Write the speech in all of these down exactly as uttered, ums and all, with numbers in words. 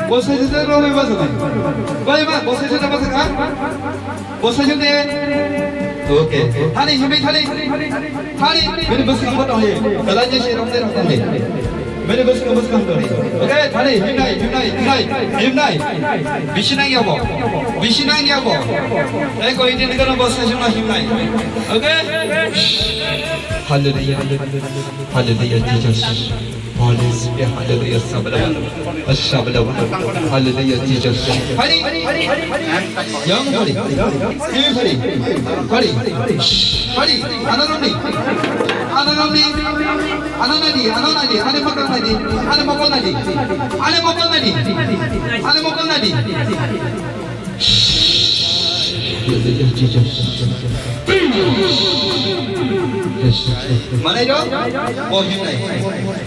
Bo sai jete rore ba jana. Bai ma, bo sai jete ba jana. Bo sai jete. Okay. Thani himai thani. Thani, bini bwskango tong ye. Kalai je se rong de rong tong ye. Bini bwskango bwskango tong ye. Okay, thani himnai, himnai, himnai, himnai. Bisi nang ya bo. Bisi nang ya bo. Eko ini ni kono bo sai jana himnai. Okay? Hallelujah. Hallelujah, Jesus. Holy Spirit, hallelujah, sabala, sabala, hallelujah, Jesus. Hari, yang hari, ini hari, hari, hari, ananoni, ananoni, ananadi, ananadi, ane mokol nadi, ane mokol nadi, ane mokol nadi, ane mokol nadi. Manai do? Bo himnai.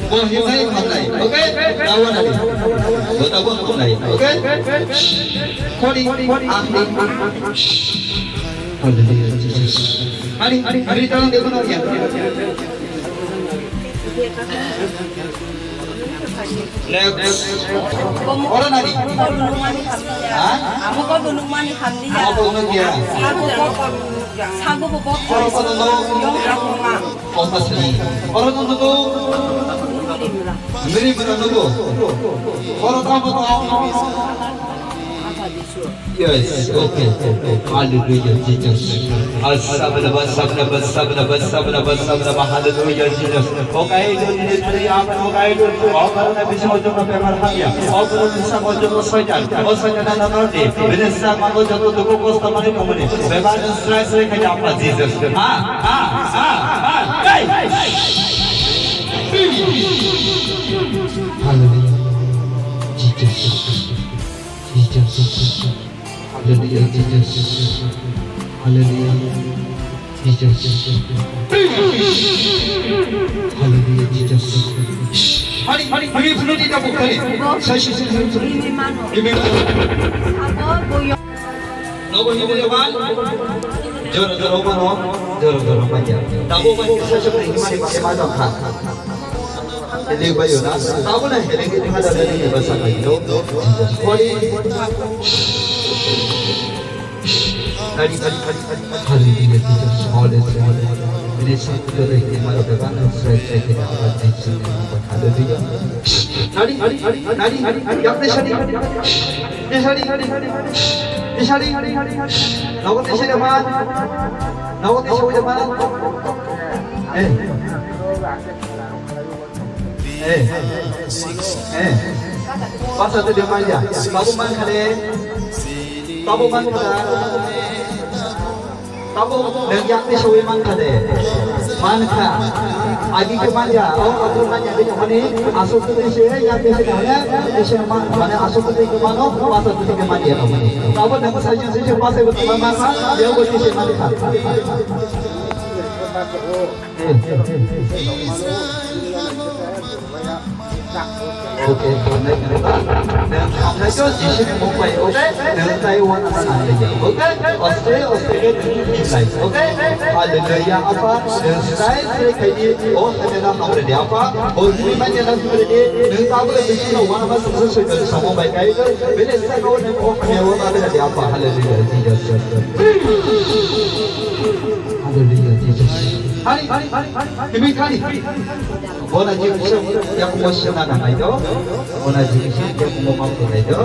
Bo himnai, himnai. Okay? Dawa nadi. Bo dawa himnai. Okay? Khori, ahli. Hallelujah, Jesus. Ani, ani, ani, tolong dia benar ya. Next. Oro nani? Ha? Amo ko dunung mani hamliya. Amo ko dunung ya. Sago bo, sago bo bo. Oro ko dunung. Yong ko ma. Kosasni. Oro ko dunung. Miri mira dunung. Oro ko dunung. Yes, okay, okay. Hallelujah, Jesus. Asabra, sabra, sabra, sabra, sabra, sabra, hallelujah, Jesus. O kai do ni ni ya, o kai do. O kar na biso jo ko bemar hamya. O kar ni sa ko jo ko soitan. O soitan na na ni. Bini sa ma ko jo ko dukho kosto mani ko mani. Bemar ni srai srai ka ya pa Jesus. Ha, ha, ha, ha. Hey. Hallelujah. Jesus. Jesus. Hallelujah, Jesus. Hallelujah, Jesus. Hallelujah, Jesus. Hari, hari, hari, hari, hari, hari, hari. Sai, sai, sai, sai, sai. Ini mana? Ini mana? Nogo himri man. Joro, joro mano. Joro, joro manya. Tabo manya, sai, sai, himari, himari, himari, himari. Helik bayo na, abo na helik ni hada helik ni basa bayo. Kori. Hari, hari, hari, hari, hari, ini kita semua deh, semua deh. Ini satu dari lima lebaran yang saya, saya tidak akan di sini. Haleluya. Hari, hari, hari, hari, hari, hari, yang di sini. Di sini, di sini, di sini. Lawan di sini, Pak. Lawan di sini, Pak. Eh. Eh. Eh. Basa tu dia manja. Babu man khade. Babu man khada. Babu nang yak ni sawi man khade. Man kha. Agi ke manja. Oh, aku manja dia mani. Asuk tu dia yak ni sawi mana. Dia mana. Asuk tu dia mana. Basa tu dia manja. Babu nang saja saja basa betul man kha. Dia betul man kha. Okay, okay. Hallelujah, Apa. Stay, stay, oh, hallelujah, Apa. Oh, ini mana yang hamre di. Nang tahu le, bisi na wana mas, mas, mas, mas, sama baik, baik. Bini sa kau nang, oh, ya, wana, hallelujah, Apa. Hallelujah, Jesus, Jesus. Hallelujah, Jesus. Hari, hari, hari, hari, hari. Bona jikisa yakumo sena na nai do. Bona jikisa yakumo mam ko nai do.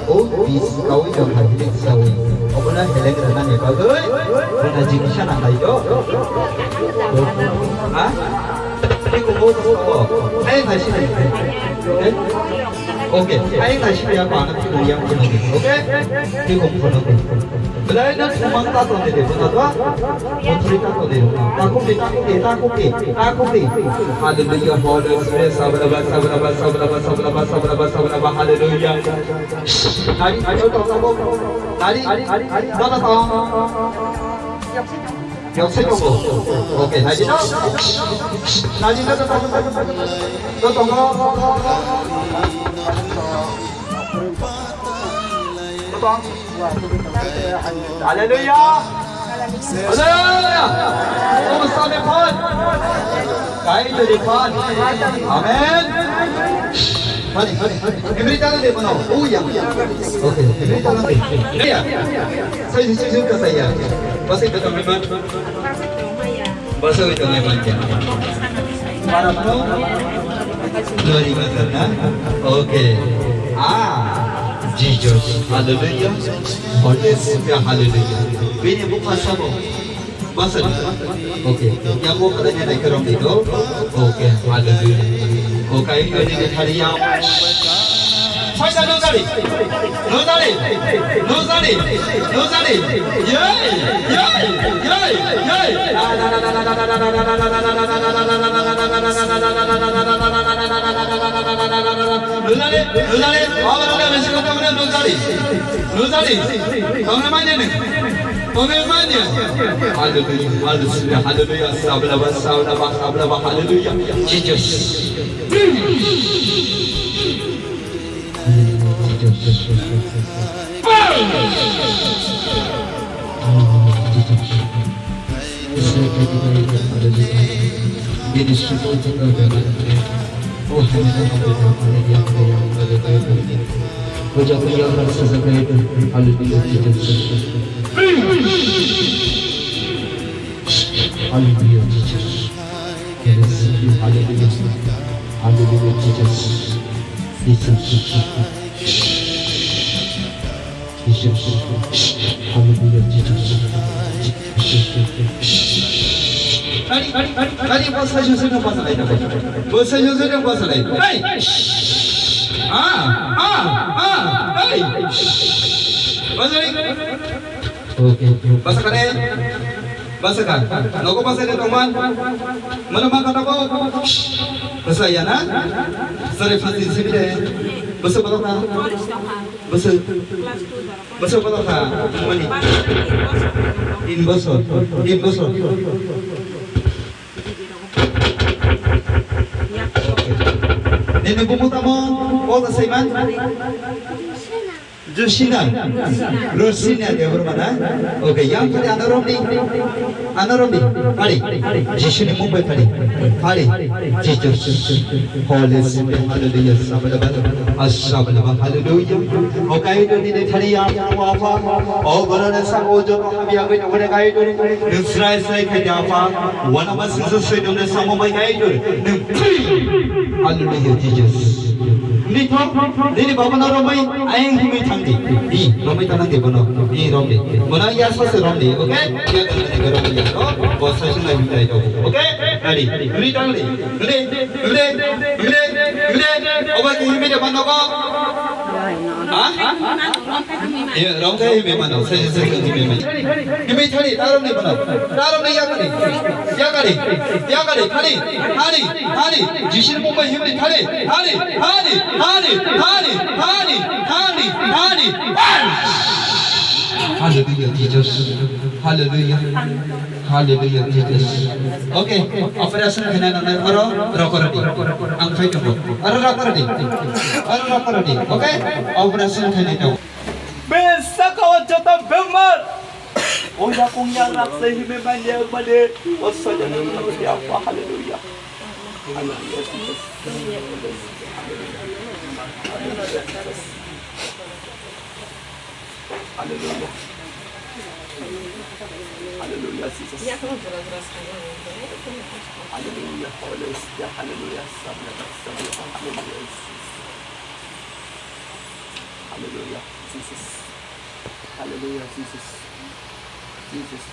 O bis kawi do ha hilik sawi. Obona heleng rana ne bagoi. Bona jikisa na nai do. Ha? Tiko mo ko. Hai nai si nai. Eh? Okay. Hai nai si ya pa na ko yang ko nai. Okay? Tiko mo ko. Belai na sumang ta to de bona do. Montri ta to de. Ta ko ke, ta ko ke, ta ko ke, ta ko ke. Hallelujah, Holy Spirit, sabra ba, sabra ba, sabra ba, sabra ba, sabra ba, sabra ba, hallelujah. Hari, hari, to, to, hari, hari, to, to, to. Yang saya tunggu. Okay, hari, to. Hari, to, to, to, to, to, to. To, to, to. To, to. Hallelujah! Hallelujah! Kumusta mi Pan? Kain to di Pan. Amen. Himri tala de bono. Oh, ya. Okay. Himri tala de. Ya. Sai, sai, sai, sai, ya. Basai betul memang. Basai betul memang ya. Para pro. Glory makarna. Okay. Ah, Jesus. Hallelujah. Holy Spirit. Hallelujah. Bini buka sabo. Basal. Okay. Yang mau katanya naik ke rompi tu. Okay. Hallelujah. Okay. Ini dia hari yang. Faisal Nuzari. Nuzari. Nuzari. Nuzari. Yay! Yay! Yay! Yay! Nuzari. Nuzari. Nuzari. Nuzari. Nuzari. Hallelujah, hallelujah, hallelujah, sabla ba, sabla ba, sabla ba, hallelujah. Jesus. Hallelujah, Jesus. Hallelujah, Jesus. Hallelujah, Jesus. Jesus. Jesus. Hallelujah, Jesus. Kari, kari, kari, kari, bwsai sujui no bwsai. Bwsai sujui no bwsai. Hey! Ah, ah, ah, hey! Bwsai. Okay, okay. Bwsai kare. Bwsai ka. Nogo bwsai de tongman. Mana ma kata ko. Bwsai ya na? Sare pasti sini de. Bwsai bwsai ka. Bwsai. Bwswk bono kha, mani? Tin bosor, tin bosor. Nini bumu tamo, kota saiman? Josina. Rosina Debbarma na? Okay, yang tadi ano romni. Ano romni. Hari. Jisuni mumbai hari. Hari. Jesus. Holy Spirit, hallelujah, sabala bala, asabala ba, hallelujah. O kai do ni thari ya, o apa, o borona sa, o jo, o habi agoi, o kai do ni, srai srai khai ya apa, wana ma sisa soi do ne samo bai kai do, ne, hallelujah, Jesus. Ni to, ni ni baba na romai, ayang himi thangdi, ni romai tanang di bono, ni romdi, bono ya sa se romdi, okay? Ya kan ni romdi ya, no? Bo sa se na himi do, okay? Ready, ready, ready. Himde, himde, himde, himde. Obo ki himde mano ko? Ha? Ye, rong thai himde mano. Sai, sai, sai, himde mano. Himde thari, tarom ni mano. Tarom ni yakari. Yakari. Yakari, thari. Thari, thari. Jisir mumbai himde thari. Thari, thari, thari. Hallelujah, Jesus. Hallelujah. Hallelujah, Jesus. Okay, operation khaina nanai oro rokor di. Ang phai tongo. Oro rokor di. Oro rokor di. Okay? Operation khaina tongo. Be saka o joto bemar. O ya kung ya rak se hime man ya mane. O sa ya ya pa, hallelujah. Hallelujah, Jesus. Hallelujah, Jesus. Hallelujah. Hallelujah, Jesus. Hallelujah, Holy Spirit. Hallelujah, Sabbath, Sabbath. Hallelujah, Jesus. Hallelujah, Jesus. Hallelujah, Jesus. Jesus.